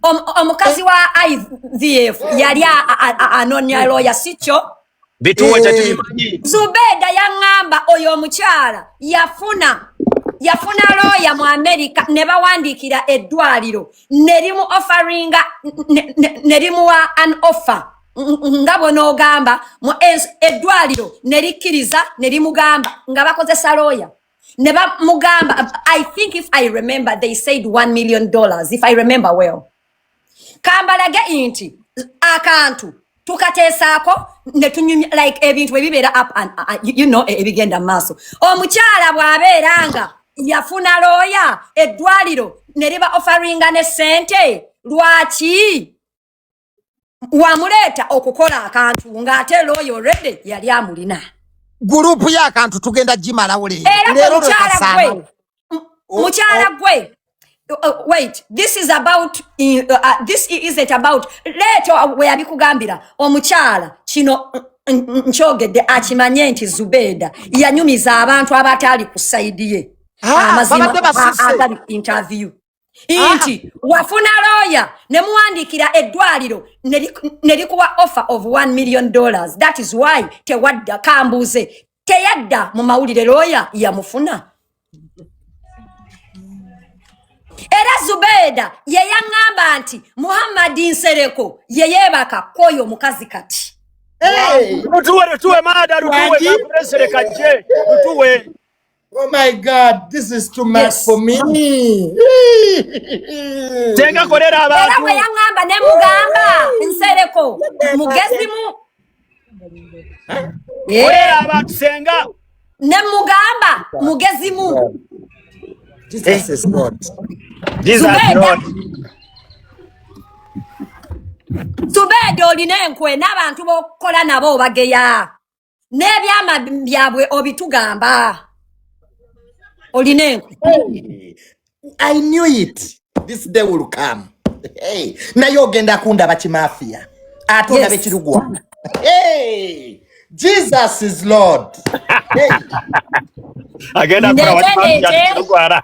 Omukazi omukazi wa IVF yali anoonya looya, si kyo? Bituwe. Eh. Tetubimanyi. Zubeeda yaŋŋamba oyo omukyala yafuna looya mu America, ne bawandiikira eddwaliro ne limu offeringa ne limuwa an offer nga bw'onoogamba mu eddwaliro ne likkiriza ne limugamba nga bakozesa looya ne bamugamba, I think, if I remember, they said $1 million, if I remember well. Kambalage nti akantu tukateesaako ne tunyumya like ebintu bwe bibeera up and ebigenda mu maaso. Omukyala bw'abeera nga yafuna looya, eddwaliro ne liba offeringa ne ssente, lwaki wamuleeta okukola akantu ng'ate looya already yali amulina? Group y'akantu tugenda gimalawo leero. Era gwe Leero mukyala gwe lwekasaanawo. Mukyala gwe, wait, this is about this isn't about leeto we yabikugambira omukyala kino nkyogedde akimanye nti Zubeeda yanyumiza abantu abataali ku side ye. Ah, Amazima babadde basuse. Agali ku interview nti wafuna looya ne muwandiikira eddwaliro ne likuwa offer of $1 million. That is why tewadda. Kambuuze, teyadda mu mawulire, looya yamufuna? Era Zubeeda ye yaŋŋamba nti Muhammadi Nsereko ye yeebaka kwoyo omukazi kati. Hey! Lutuwe, lutuwe maada, lutuwe. Wangi? Kapuresere kajje, lutuwe. Oh my God, this is too much for me. Senga, kolera Era abantu. bwe yaŋŋamba ne mugamba Nsereko mugezimu. Kolera abantu, senga. Ne mugamba mugezimu. Jesus is God. Jesus Zubeeda. Lord. Zubeeda, olina enkwe n'abantu b'okukola nabo obageya n'ebyama byabwe obitugamba, olina enkwe. I knew it. This day will come. Hey, naye ogenda kundaba kimafiya ate ondabe kirugwa. Hey, Jesus is Lord. Hey. Agenda kola. Ndeete, ndeete. Wakirugwara.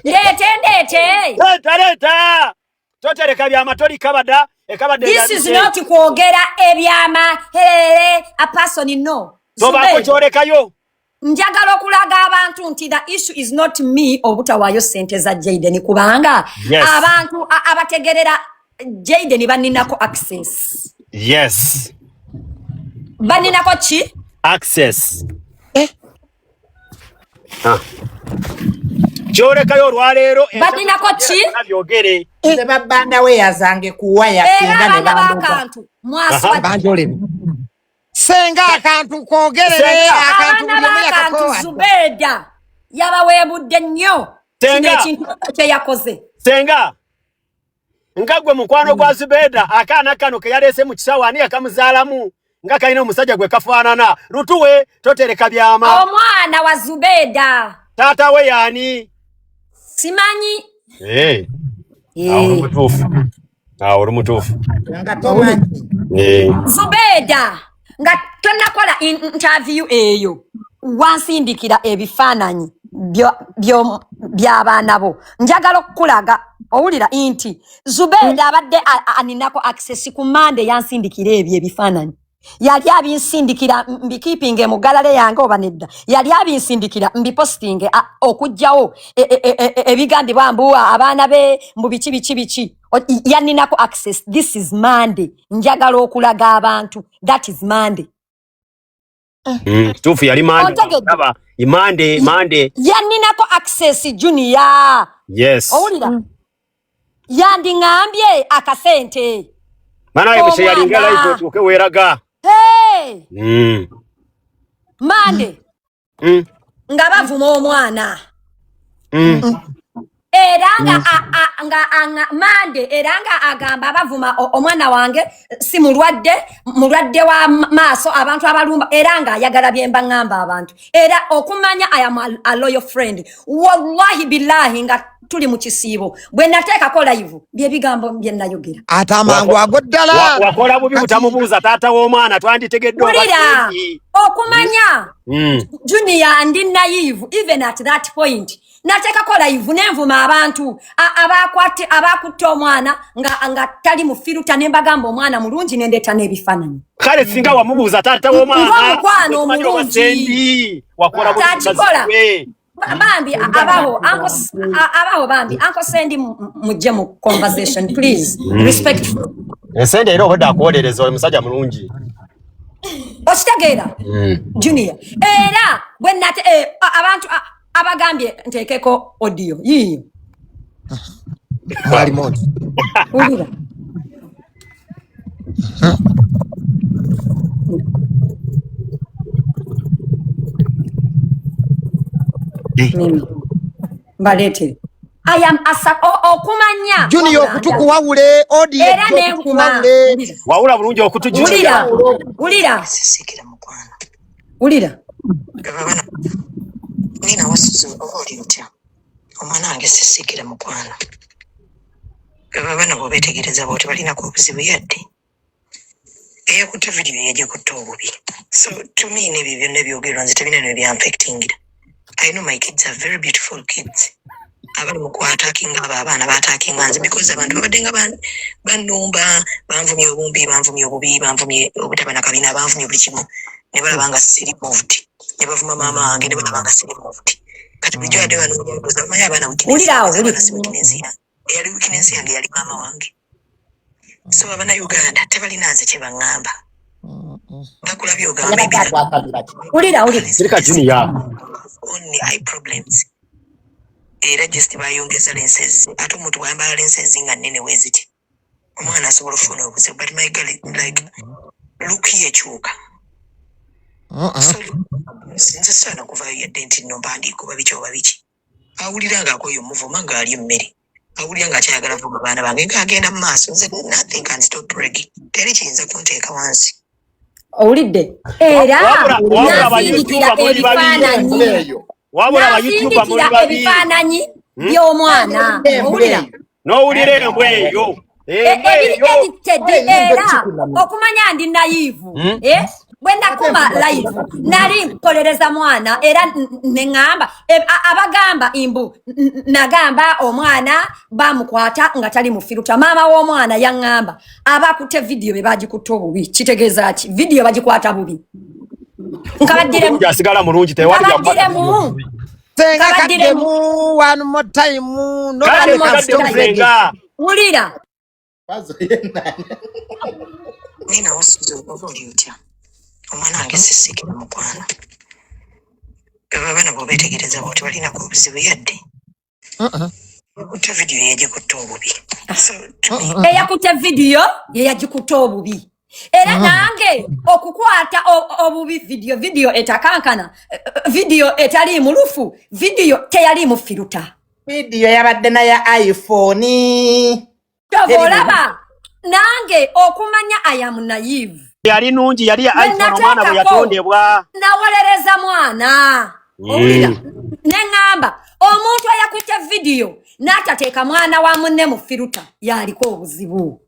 Ndeete, ndeete. Leeta, leeta, totereka byama, toli kabada ekabadde. This is not kwogera ebyama herere a person, no. Tobaako Zubeeda, kyolekayo. Njagala okulaga abantu nti the issue is not me obutawaayo sente za Jaden, kubanga abantu abategerera Jaden baninako access. Baninako ki? Access. Eh. Ah. Kyolekayo olwaleero. Baninako ki? Byogere. Nze babbanda weya zange kuwaya Era singa ne abaana bambuga. b'akantu mwaswa. Banjolere senga, akantu kogerere. Senga. Akantu Abaana buli omu b'akantu, yakakowa. Zubeeda yabaweebudde nnyo kino Senga. ekintu kye yakoze. Senga, nga gwe mukwano gwa Zubeeda, akaana kano ke yaleese mu kisawo ani yakamuzaalamu nga kalina omusajja gwe kafaanana? Lutuwe, totereka byama. Omwana wa Zubeeda. Taata we yaani? Simanyi. Eh, awo oli mutuufu, awo oli mutuufu. Nga tomanyi. Eh. Zubeeda, nga tonakola interview eyo, wansindikira ebifaananyi by'abaana bo. Njagala okukulaga, owulira nti Zubeeda abadde aninako access. Ku Mande yansindikira ebyo ebifaananyi, yali abinsindikira mbikeepinge mu gallery yange oba nedda, yali abinsindikira mbipostinge okugjawo ebigambibwa mbu abaana be mbu biki biki biki. Yaninako access. This is Monday. Njagala okulaga abantu, that is Monday. Kituufu, yali Mande. Ontegedde? Laba, Mande, Mande. Yaninako access, Junior. Owulira, yandiŋambye akasente Mana ye yalinga omwana. live otuuke weeraga. Hey! Mande nga bavuma omwana. Era nga nga Mande era nga agamba abavuma omwana wange si mulwadde, mulwadde wa maaso, abantu abalumba, era nga ayagala bye mba ŋŋamba abantu. Era okumanya I am a loyal friend, wallahi billahi, nga tuli mu kisiibo bwe nateekako live, byebigambo bye nayogera. Ate amangu ago ddala. Wakola bubi butamubuuza taata w'omwana, twanditegedde oba Wulira, ki. okumanya Junior ndi naive even at that point. Nateekako live nenvuma abantu abakutte omwana nga tali mu filter, ne mbagamba omwana mulungi, nendeeta n'ebifaananyi. Kale singa wamubuuza taata w'omwana, Ng'omukwano okimanyi oba omulungi. Sendi wakola bubi mukazi Takikola. we. Bambi abaho Uncle abaho bambi Uncle Sendi, mujje mu conversation please, respectful. Esente era obwedda akuwolereza oyo musajja mulungi. Okitegeera Junior? Era bwe nate abantu abagambye nteekeko audio yiiyo. Mwalimu oli. Wulira. Mimi mbaleetere I am asa okumanya Junior, wabula okutukuwawule audio. Era nenkuma. Okutukuwawule. Wawula bulungi okutu Wulira. Junior. Wulira. Sisikira mukwano. Wulira. Abaana nina wasuze oba oli otya omwana wange? Sisikira mukwano. Abaana bw'obeetegereza bw'oti balinako obuzibu, yadde eyakutte vidiyo yagikutte obubi. So to me n'ebyo byonna ebyogerwa nze tebirina ne byanfectingira. I know my kids are very beautiful kids. Abali mu kuattackinga abo abaana baattackinga nze because abantu babadde nga bannumba, banvumye obumbi, banvumye obubi, banvumye obutaba na kabina, banvumye buli kimu, ne balaba nga siri moved, ne bavuma maama wange, ne balaba nga siri moved. Kati bulijjo yadde banoonya bamanyi abaana weakness Wulira awo, yange, wulira. abaana si weakness yange, eyali weakness yange yali maama wange. So abannayuganda tebalina nze kye baŋŋamba, bakulabye ogamba maybe Wulira, wulira. Sirika Junior. Only eye problems, era just bayongeza lenses. Ate omuntu bwayambala lenses nga nnene weeziti, omwana asobola okufuna obuzibu. But my girl, like, look ye ekyuka. So nze saana kuvayo yadde nti nno mpandiika oba biki oba biki. Awulira ng'akoye omuvuma, ng'alya emmere, awulira ng'akyayagala vuma baana bange, ng'agenda mu maaso. Nze nothing can stop reggae, teri kiyinza kunteeka wansi. Owulidde? Era Wabula nasindikira ba YouTuber muli babi. ebifaananyi. Eyo. Wabula ba YouTuber muli Nasindikira babi. ebifaananyi by'omwana, owulira? N'owulira embwa eyo. Embwa Ebiri eyo. edited. Oyinza Era okukikunamya. okumanya ndi naive, eh? Bwe nakuma live nali nkolereza mwana, era neŋŋamba abagamba imbu nagamba omwana bamukwata nga tali mu filter. Maama w'omwana yaŋŋamba abakutte vidiyo be bagikutte obubi. Kitegeeza ki vidiyo bagikwata bubi? Nkabaddiremu. Mulungi, asigala mulungi, tewali Nkabaddiremu. Senga. Kabaddiremu. Kaddemu one more time. No. Kale One more kaddemu time. senga. Wulira. Pazo yenna. Nina wasuze oba oli otya omwana wange? Sisikira mukwano. Abaana bw'obeetegereza bw'oti balinako obuzibu, yadde yakutte vidiyo yagikutte obubi. So to me Eyakutte vidiyo ye yagikutte obubi, era nange okukwata obubi vidiyo etakankana, vidiyo etaliimu lufu, vidiyo teyaliimu filter. Vidiyo yabadde naya iPhone. Kyova olaba nange okumanya I am naive. Yali nungi, yali ya Bwe iPhone omwana bwe nateekako, yatondebwa. Nawolereza mwana, owulira? Neŋŋamba omuntu eyakutte vidiyo n'atateeka mwana wa munne mu filter yaliko obuzibu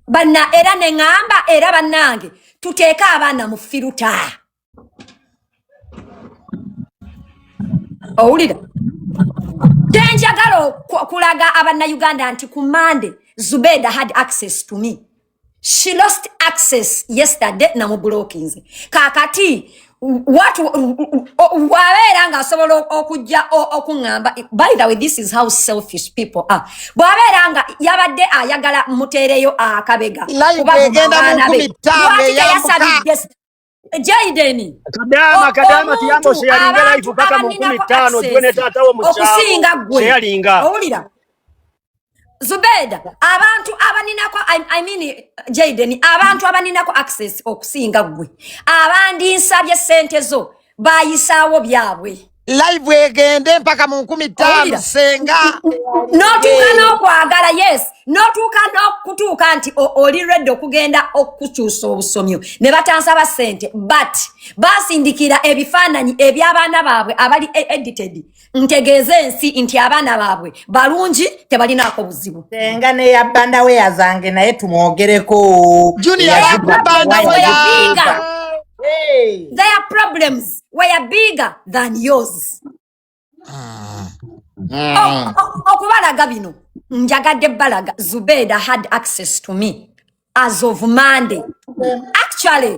banna. Era neŋŋamba era bannange tuteeke abaana mu filter, owulira? Kyenjagala okulaga abannayuganda nti ku Mande Zubeda had access to me. She lost access yesterday, namublockinze. Kakati what bw'abeera ng'asobola okujja okuŋŋamba, by the way, this is how selfish people are, bw'abeera nga yabadde ayagala muteereyo akabega Live kubavuma egenda mu abaana be, 50,000 lwaki eyambuka. teyasabidde Jaden? Kadama kadama tiyambo Omuntu, sharinga abantu live paka mu nkumi abaninako ttaano access giwe ne taata wo mu kyalo. okusinga ggwe. Sharinga. Owulira Zubeda, abantu abaninako, I mean Jaden, abantu abaninako access okusinga ggwe, abandi nsabye sente zo bayisaawo byabwe. Live egende mpaka mu 50,000. Owulira? Senga. N'otuuka n'okwagala, yes, n'otuuka n'okutuuka nti oli ready okugenda okukyusa obusomyo ne batansaba ssente, but basindikira ebifaananyi eby'abaana baabwe abali edited, ntegeeze ensi nti abaana baabwe balungi, tebalinaako buzibu. Senga neya bandaweya zange naye tumwogereko. Junior Their yakubanda problems were weya. bigger. Hey. Their problems were bigger than yours. Okubalaga bino njagadde balaga Zubeda had access to me as of Monday, actually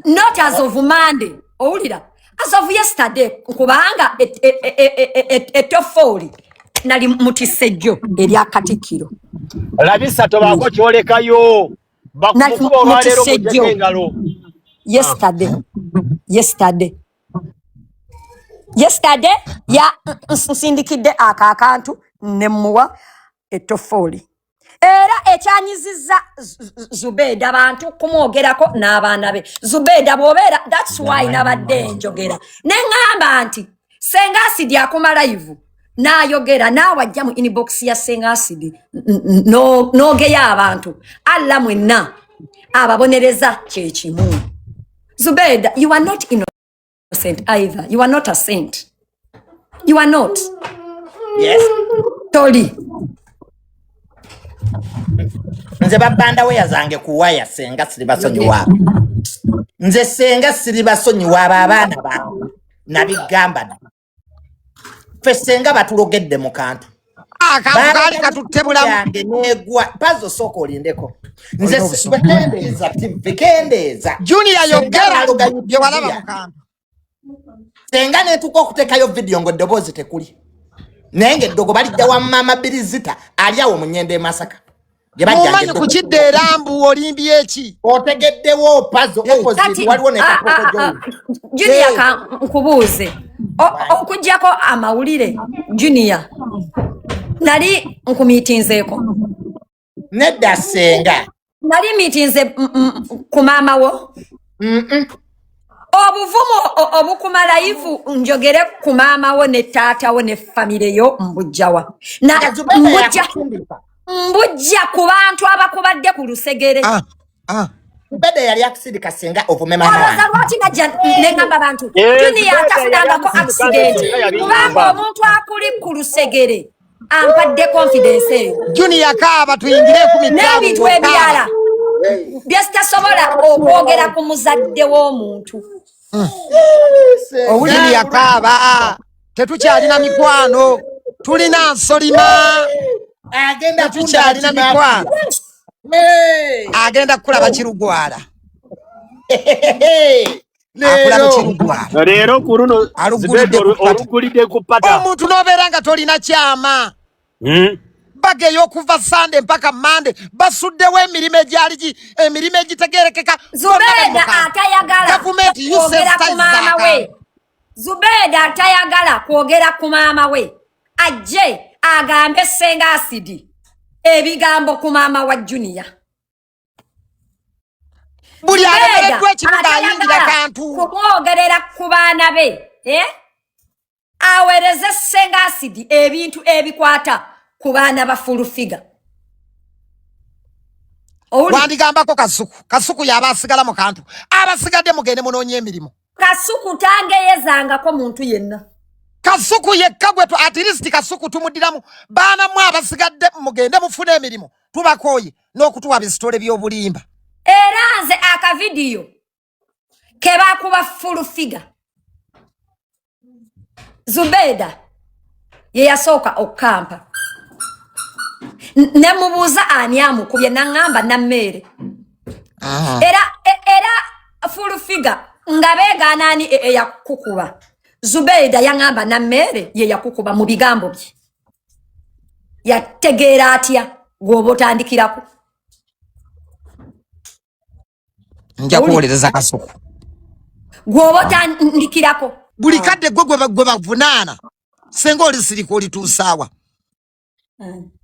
not as of Monday, owulira, as of yesterday, kubanga etofooli nali mutisse jjo erya Katikkiro. Labisa, tobaako kyolekayo. Nali Bakumukuba olwaleero. mutisse Mujjeko jjo engalo. Yesterday ya nsindikidde ako akantu nemuwa etofooli, era ekyanyizizza Zubeda bantu kumwogerako n'abaana be. Zubeda bw'obeera, that's why nabadde njogera ne ŋŋamba nti Senga Asidi akuma live n'ayogera, naawe ajja mu inbox ya Senga Asidi n'ogeya abantu. Alla mwenna ababonereza kyekimu. Zubeda, you are not innocent either. You are not a saint, you are not. Yes. Toli. Nze babanda weya zange kuwaya, senga siribasonyiwa. Nze senga siribasonyiwa abo abaana bange nabigamba dda. Ffe senga batulogedde mu kantu. Akantu kaali katutte bulamu. Yange negwa pazo, sooka olindeko nze. Olina obusungu. Kendeeza TV, kendeeza. Junior, Senga yogera baloga bye walaba YouTube mu kantu. Senga netuuka okuteekayo vidiyo nga eddoboozi tekuli, naye ngaeddogo balijja wa Mama Birizita ali awo mu Nyendo e Masaka gye bajjanga Mumanyi eddogo. kukidda era mbu olimbye eki? Otegeddewo pazo? Hey. Opposite. Kati Waliwo ne kapoko joyi. Junior, Hey. ka nkubuuze. Okuggyako amawulire, Junior, nali nkumiitinzeeko? Nedda senga. Nali miitinze ku maama wo? Mm-mm. Obuvumu obukuma live njogere ku maama wo ne taata wo ne famire yo mbujjawa na Nga Zubeda mbujja yakusindika. Mbujja ku bantu abakubadde ku lusegere. Ah, ah. Zubeda yali akusindika senga ovume maama Olowooza wange. lwaki najja neŋŋamba bantu Eh, Junior Zubeda yali atafunangako amusindika accident? nze senga Kubanga yabiŋŋamba. omuntu akuli ku lusegere ampadde confidence eyo. Junior, kaaba tuyingire 15. N'ebintu ebirala bye sitasobola okwogera ku muzadde w'omuntu. Senga. Junior, kaaba, tetukyalina mikwano, tulina nsolima. Agenda kundaba Tetukyalina kimafiya. mikwano. Hey. Agenda kukulaba kirugwala, akulaba Leero kirugwala. Leero ku luno Zubeda Alugulidde ku pata. olugulidde ku pata. Omuntu n'obeera nga tolina kyama. Bageyo okuva Sande mpaka Mande, basuddewo emirimu egyali emirimu egitegerekeka bonna bali mu Zubeeda kantu. atayagala Gavumenti kwogera ku maama we, usesitize. Zubeeda atayagala kwogera ku maama we ajje agambe Senga Asidi ebigambo ku maama wa Junior. Buli Zubeeda alemereddwa ekibuga ayingira atayagala kantu. kumwogerera ku baana be, eh? Aweereze Senga Asidi ebintu ebikwata ku baana ba Full Figure. Owulira? Wandigambako Kasuku. Kasuku yaba asigala mu kantu, abasigadde mugende munoonye emirimu. Kasuku tangeyezangako muntu yenna. Kasuku yekka gwe at least Kasuku tumuddiramu. Baana mmwe abasigadde mugende mufune emirimu, tubakooye n'okutuwa bisitole by'obulimba. Era nze akavidiyo ke bakuba Full Figure, Zubeda ye yasooka okukampa. Ne mubuuza ani amukubye, naŋŋamba Nammeere. Era Full Figure nga beegaana ani eyakukuba, Zubeida yaŋŋamba Nammeere ye yakukuba mu bigambo bye. Yategeera atya gw'oba otandikirako? Nja Owulira? kuwolereza Kasuku. Gw'oba otandikirako. Buli kadde gwe gwe bavunaana, senga olisirika olituusaawa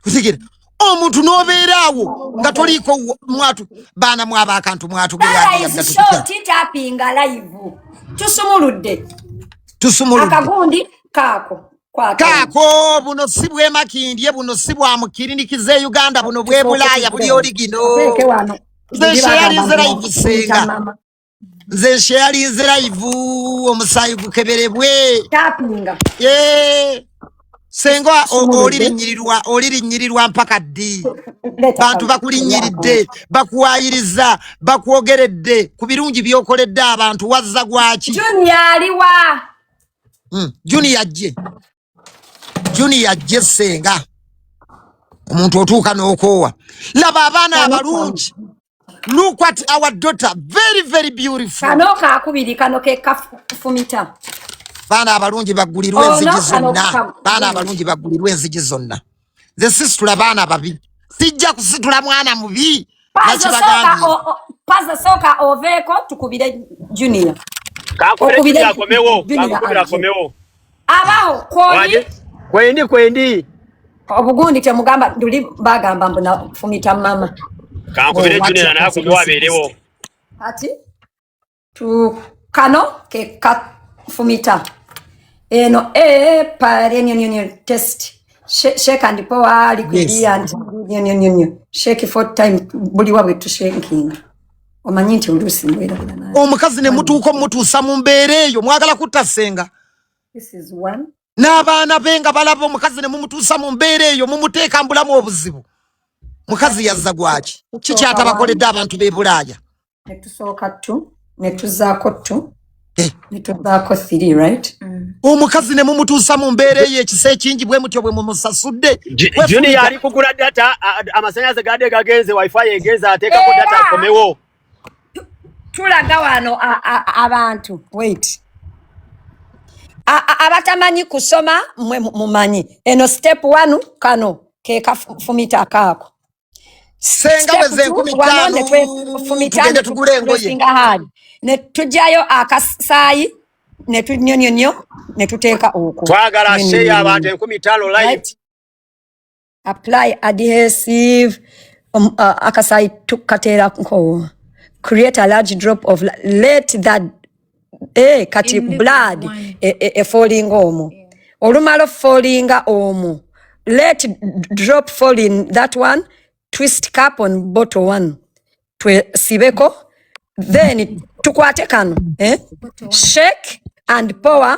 kusigire omuntu n'obeera awo nga toliiko mwatu. Baana mwaba akantu. Guys, short, tapinga live, tusumuludde. Tusumuludde. Akagundi kaako kwata. Kaako buno si bwemakindye, buno si bwa mu kiriniki z'e Uganda, buno bwe Bulaaya, buli oligino. Oteeke wano. Nze Buli bagamba nsheyalize mbu live senga. mama. Nze nsheyalize live, omusaayi gukeberebwe. Tapinga. Ye senga Tusumuludde. olirinyirirwa, olirinyirirwa mpaka ddi? Leeta. Bantu bakulinyiridde, bakuwayiriza, bakwogeredde ku birungi by'okoledde abantu, wazza gwaki? Junior aliwa? Junior ajje. Junior ajje senga omuntu otuuka n'okoowa. Laba abaana abalungi. Look at our daughter, very very beautiful. Kano kakubiri, kano ke kafumita. Baana abalungi baggulirwe Ono enzigi kano zonna. Baana gundi. abalungi baggulirwe enzigi zonna. Nze sisitula baana babi, sijja kusitula mwana mubi. Pazo sooka Nakibagambye. Pazo sooka oveeko tukubire Junior. Kankubire Okubire Junior akomewo. Junior Kankubire ajje. akomewo. Abaho kwoli Wanje? Kwendi kwendi. Obugundi temugamba nduli bagamba mbu nafumita mama. Kankubire Oh, what Junior a naye akomewo abeerewo. Kati tu kano ke kafumita. Eno e pare nyo nyo nyo test. Shake and pour liquid and nyo nyo nyo nyo. Shake four time buli wabwe tushaking. Omanyi nti oluusi mwerabira naye. Omukazi ne mutuuka omutuusa mu mbeera eyo, mwagala kutta senga. This is one. N'abaana be nga balaba omukazi ne mumutuusa mu mbeera eyo, mumuteeka mbulamu obuzibu. Mukazi yazza gwaki? Kikyatabakoledde abantu b'e Bulaaya? Ne tusooka two, ne tuzaako two, Eh. ne tuzaako three, right? Omukazi ne mumutuusa mu mbeera eyo, ekisa ekingi bwe mutyo bwe mumusasudde. Junior ali kugula data, amasanyalaze gadde gagenze, wifi egenze, ateekako Era data akomewo. Tulaga wano abantu, wait, abatamanyi kusoma mwe mumanyi eno step one, kano ke kafumita akaako. Senga Step weze two, 5000 wano ne twefumita tugende ne tugule engoye. tupressinga hard ne tugyayo akasaayi ne tunyonyonyo ne tuteeka okwo. Twagala Nyonyonyo. share abantu 5000 live. Right? Apply adhesive, akasaayi tukateera nko create a large drop of let that kati In liquid blood one. Efolinga omwo, olumala ofolinga omwo, let drop fall in that one, twist cap on bottle one, twesibeko, then tukwate kano, eh? Bottle one. Shake and pour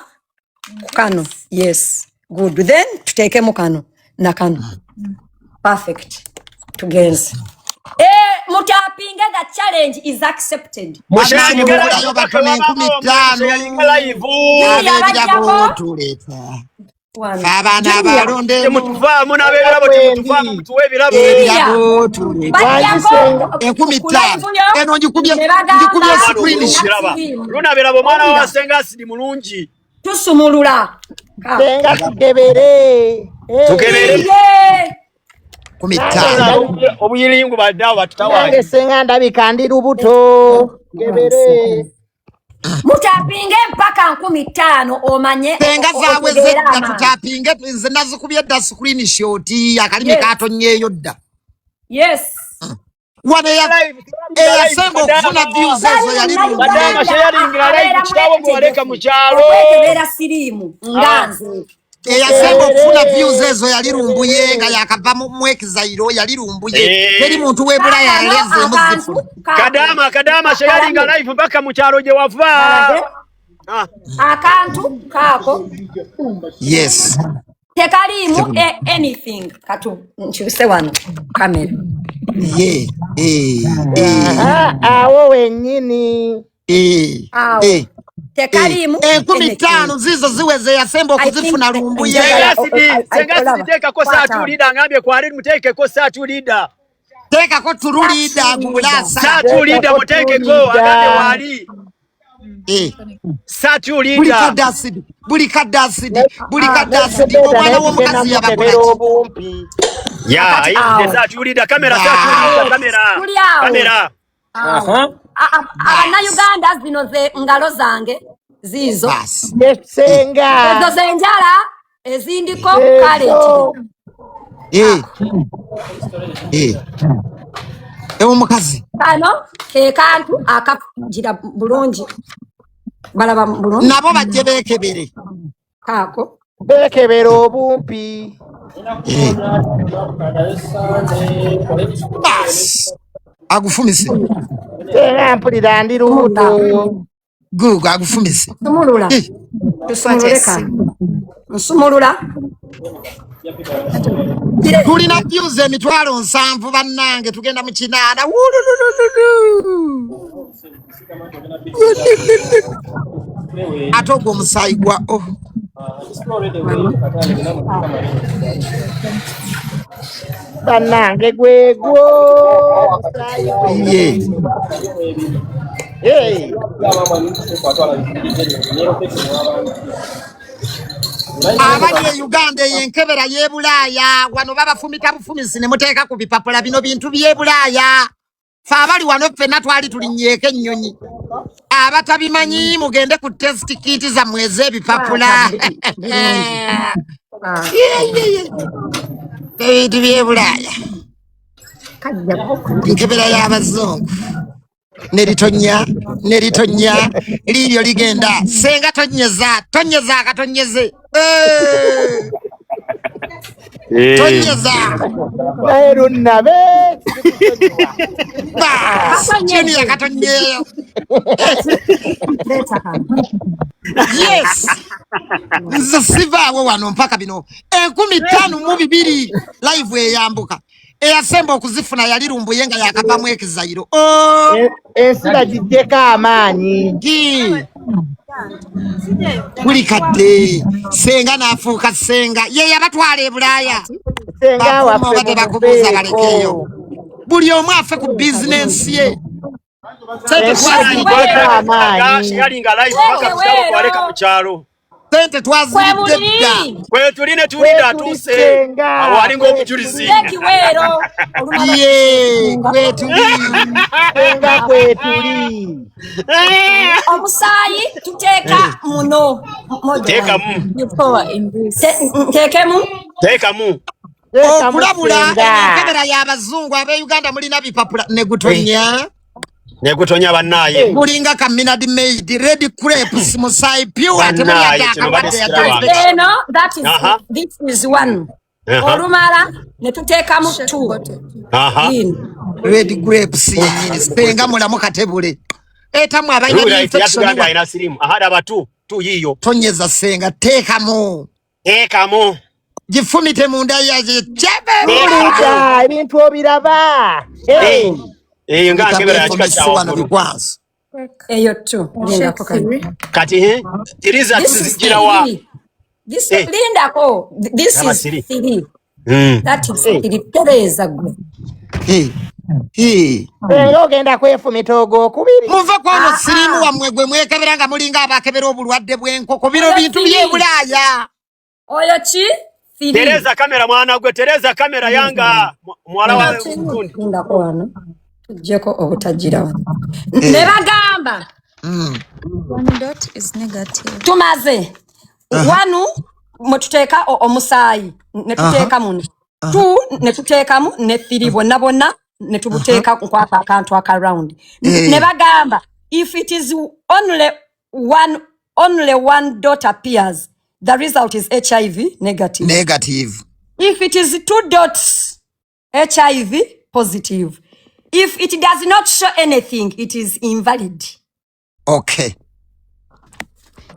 kano, yes, good, then tuteekemu kano na kano, perfect, tugenze. Mutapinge, the challenge is accepted. Bannange Musharinga mugulayo live batono 5000. Musharinga live. Junior Ab'ebirabo bajjako tuleeta wano. fe abaana Junior abalondemu. Temutuvaamu n'ab'ebirabo, temutuvaamu, mutuwe ebirabo. Ebirabo tuleeta. Bajjako Enkumi ku ttaano live yo eno ngikubye ne ngikubye bagamba screen. Bulungi kiraba. Luna birabo omwana wa Senga Asidi mulungi. Tusumulula. Senga tukebere. Tukebere. Ye. 50,000. Obuyiringu badde awo Nange batutawaanye. senga ndabika ndi lubuto. Tukebere. Mutapinge mpaka 5000 omanye Senga zaweze otegeere dda amaanyi. tutapinge, nze nazikubye dda screenshot, akalimi katonnyeeyo dda. Wano eyasemba okufuna views ezo yali Tali lumbuye. Madama sharingira live abeera kitaawo gwe waleka mu kyalo. Okwekebera siriimu nga nze. Eyasemba okufuna views ezo yali lumbuye nga yakava mu exile, yali lumbuye. Teri muntu w'ebulaya Kano yalezeemu akantu zifuna. Kadama kadama sharinga live mpaka mu kyalo gye wava. Balage. Ah. Akantu kaako tekaliimu anything, katu nkyuse wano kamera. Ye eh, eh, Aha, awo wennyini. Awo tekaliimu 5000 anything. Zizo ziweze yasemba I think okuzifuna lumbuye. njagala Senga Asidi, Senga olaba. Asidi teekako Kwata. saatu leader, ngambye kwali muteekeko saatu leader. Teekako tululiida gubulaasa. Saatu leader muteekeko, agambye waali. Saatu Buli leader. kadde asidi, buli kadde asidi, buli kadde asidi. Naye Omwana tugenda w'omukazi mukebera yabakolaki? obumpi. Ya, Kakati ayingidde awo. saatu leader, kamera saatu leader, kamera. Tuli awo. Kamera. Awo. Abannayuganda, zino ze ngalo zange ziizo. Basi. Ye senga. Ezo zenjala ezindiko Ezo. kale. Omukazi. Kano ke kantu akagira bulungi, balaba bulungi. Nabo bajje beekebere. Kaako. Beekebera obumpi. Basi agufumise. Senga mpulira ndi lubuto. Gugu agufumise. Sumulula. Tusumulule kano, nsumulula. Tulina views 70,000, bannange, tugenda mu 80. Wululululu. Ate ogwo omusaayi gwa oh. Bannange gwegwo omusaayi Ye. gwegwo. Hey. Abali e Uganda, eyo enkebera y'e Bulaaya. Wano babafumita bufumisi ne muteeka ku bipapula. Bino bintu by'e Bulaaya. Fe abali wano ffenna twali tulinnyeeko ennyonyi. Abatabimanyi mugende ku test kit zammwe ez'ebipapula. Ebintu by'e Bulaaya, nkebera y'abazungu. Neritonya, neritonya, liiryo ligenda. Senga tonyeza, tonyeza, akatonyeze. Eh, tonyeza. Naye lunnabe sikusonyiwa. Bas, junior katonyeyo. Yes, nze sivaawo wano mpaka bino 5200 live eyambuka. Eyasemba okuzifuna yali Lumbuye nga yakavamu ekizayiro. Oh, Ensi bagiggyeko amaanyi. Gi. Buli kadde senga n'afuuka senga ye yabatwala e Bulaaya. Senga Bakuma waffe oba tebakubuuza, balekeeyo. mumuveeko. Buli omu afe ku bizinensi ye. Sente Ensi twaziridde bagiggyeko dda. amaanyi. Sharinga live paka kusaba kwaleka mu kyalo. Sente Kwe twaziridde dda. muli. Kwe tuli ne tulinda Kwetuli atuuse senga awo alinga obujulizi. kwetuli. Tekiweero olumala. Ye, kwetuli. Senga kwetuli. Omusaayi tuteeka muno moja. Teekamu. Nteekemu. Teekamu. Teekamu Okulabula, senga. enkebera y'abazungu. Ab'e Uganda mulina bipapula negutonya. Negutonya bannaaye. Mulinga ka Minute Maid red grapes, musaayi pure, temuli Bannaaye, yadde kino badde akalwadde yadde sikiraba. infection. Eno that is this is one. Olumala ne tuteekamu two in. Red grapes yennyini. Senga mulamu katebule etamu abalina Rulite infection yatugambye wa alina sirimu. Aha, laba tu tu yiyo. Tonyeza senga, teekamu. Teekamu. Gifumite munda yaje chebe. Teekamu. Tulida ebintu obiraba. Hey. Eyo nga nkebera ya kika kya wano waggulu. bikwanso. Eyo two, lindako kano. Kati results This is zijirawa? three. This, Eh. lindako, this Laba is three. three. That is three. Tereza gwe. Eh, eh. Senga ogenda kwefumita ogwokubiri. Muve kwano. Ah, Sirimu ah. wammwe gwe mwekebera nga mulinga abakebera obulwadde bw'enkoko. Bino Oyo bintu three. by'e Bulaaya. Oyo ki three. Tereza kamera mwana gwe, tereza kamera yanga muwala wa gundi. Lindako wano tuggyeko obutagira wano ne bagamba. One dot is negative. Tumaze wanu mwe tuteeka omusaayi ne tuteeka muno two ne tuteekamu ne three, bonna bonna ne tubuteeka nkwaka akantu aka round. Ne bagamba if it is only one, only one dot appears, the result is HIV negative. Negative. If it is two dots, HIV positive. If it does not show anything, it is invalid. Okay.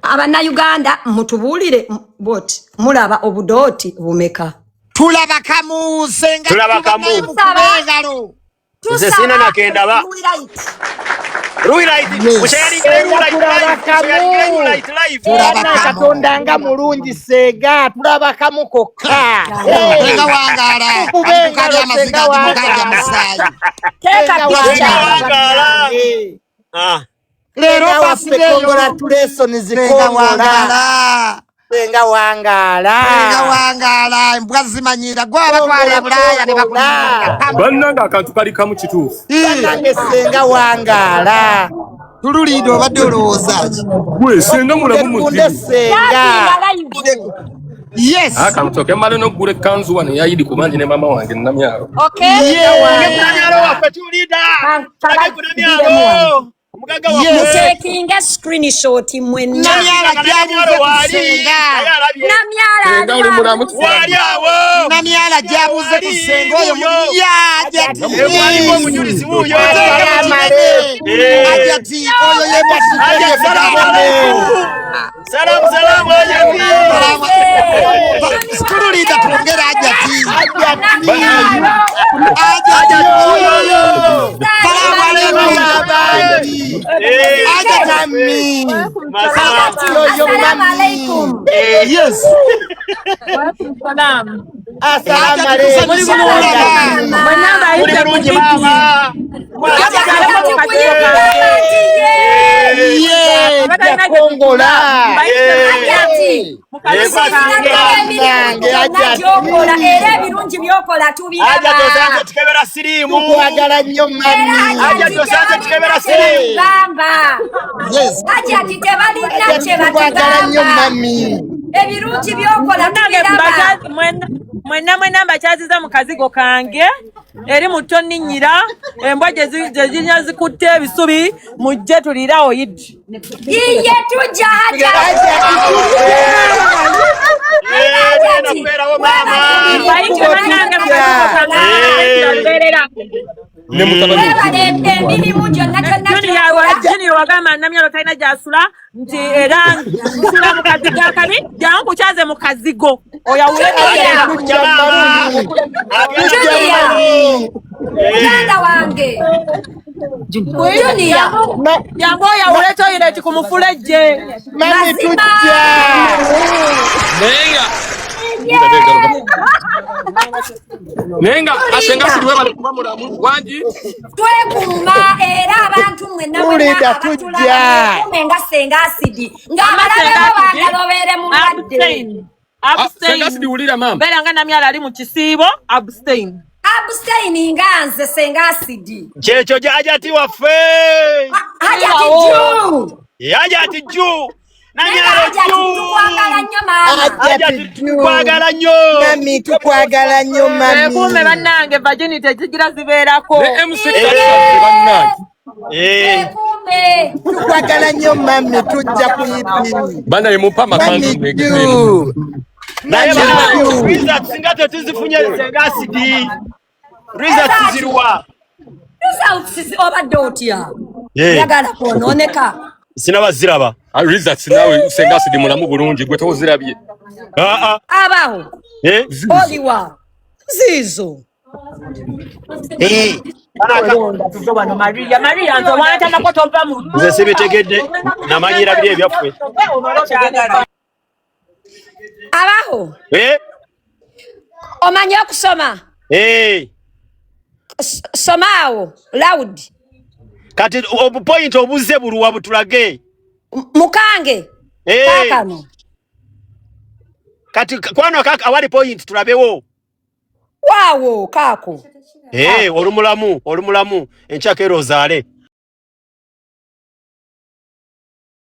Abannayuganda mutubuulire, boti mulaba obudooti bumeka? Tulaba kamu senga. Tulaba kamu. Tubanaye mukube engalo. Nze sina nakendaba. Rulite. Yes. Musharingire Senga Rulite tulaba live. Musharingire kamu. Rulite live. Tulaba Bana kamu. Katonda nga mulungi senga, tulaba kamu kokka. Hey. Senga wangaala. Tukube Alikukabya engalo amaziga, senga atimukabya wangaala. musaayi. Teeka Senga picha. Senga wangaala wangaala. bannange. Ah. Leero Senga waffe, basideyo. congratulations. Senga Kongola. wangaala. Senga wangaala. Senga wangaala. Embwa zimanyira gwe abatwala e Kongola Bulaaya ne kongola. bakulimira kamu. Bannange, akantu kali kamu kituufu. Bannange senga wangaala. Tululiida obadde olowooza ki? Gwe senga mulamu Tunde muzibu. senga. Takinga live. Yes. Akantu mmale n'okugula ekkanzu wano eyayidi kubanje ne maama wange Namyalo. Okay. Tulage Yeah. kunamyalo waffe tulida. Tulage Kabaggiremu wano. kunamyalo. Omugagga waffe. Yes. Muteekinga screenshot mwenna. Namyala Nga namyalo gyabuuze ku waali. senga. Naye alabye. Namyala Senga ali oli mulamu wano. Waali kisirani. awo. Namyala gyabuuze ku Waali senga oyo wuuyo. muyajati. Waliko omujulizi wuuyo. Muteeke mu Salamu kinene. alaikum. Ajati oyo ye Aja salamu alaikum. Salamu salamu ajati. Tululinda twongere ajati. Ajati. Ajati. Wuuyo. Salamu alaikum. Abandi. Eh. Ajati. Mami. Masala. Yoyo Assalamu mami. alaikum. Yes. Salamu. Asalamu Hajati alaykum. Muli tusanyuse bulungi. kulaba. Mwenna Muli mbayise ku bulungi Idi. maama. Hajati kuyimba nti ye Ye, Abatalina gye Kongola. tusula, mbayise Hajati mu kazigo Eh, kange. emirimu Nange gyonna Hajati. gy'okola era ebirungi by'okola tubiraba. Hajati osanze tukebera siriimu. Tukwagala nnyo Era mami. Hajati Hajati osanze tebalina tukebera kye siriimu. batugamba. Yes. Hajati tebalina Hajati kye tukwagala nnyo batugamba. mami. Ebirungi by'okola Munnange tubiraba. mwenna mwenna mbakyaziza mu kazigo kange eri mu tonninnyira embwa gye zirina zikutte ebisubi, mujje tuliirawo Idi. Iye tujja Hajati. Eh, Hajati, tugenda kubeerawo maama. webale emirimu Mbayite gyonna bannange mu gyonna kazigo kange gy'okola. lubeerera. Ne mutabani Webale emirimu gyonna gyonna Junior gy'okola. Junior wagamba Namyalo talina gy'asula, nti era nsula mu kazigo akabi, jangu nkukyaze mu kazigo oyawule. Junior. Kujja maama. Agenda Junior. kubeerawo. Muganda wange Junior. Jangu oyawule toilet ku mufulejje. Mami Mazima. tujja. Naye nga naye nga asenga Tulinda. Siri webale kuba mulamu wangi. Twekuuma era abantu mwenna mwenna Tulinda abatulaba tujja. mwekuume nga Senga Asidi Mama ng'abalabe Senga bo Asidi, baagala obeere mulwadde. abstain. Ah, Senga Abstain. Siri wulira maama. Beera nga Namyalo ali mu kisiibo, abstain. Abstain nga nze Senga Asidi. Kyekyo Hajati waffe. Hajati Wulirawo. juu. Hajati juu. Naye Namyalo Hajati juu. tukwagala nnyo maama. Hajati Hajati tukwagala nnyo. Mami tukwagala nnyo mami. Mwekuume bannange, virginity ezigira zibeerako. Ne MC Iye. Kati bannange. Eh. Twekuume. Tukwagala nnyo mami, tujja kuyipiri. Banaye mumpe amakanzu Mami mwegezeemu. juu. Naye Mami bana juu. results singa tetuzifunye Senga Asidi. Results Ezaaki. ziruwa? Results obadde otya? Eh. Njagala kwonooneka. Sinaba ziraba. Ah, results naawe Senga Asidi mulamu bulungi gwe tozirabye. Ah ah. Abaho. Eh. Oliwa. Ziizo. Eh. Bana Tuve wano Maria, Maria nze wantamako tova mu nze sibitegedde namanyira biri ebyaffe. Abaho. Eh? Omanyi okusoma? Eh. Soma awo loud. Kati obupoint obuzze buluwa butulage. Mukange. Eh. Kaakano. Kati kwano kaka awali point tulabewo. Waawo kaako. Eh, olumulamu, olumulamu enkyaka era ozaale.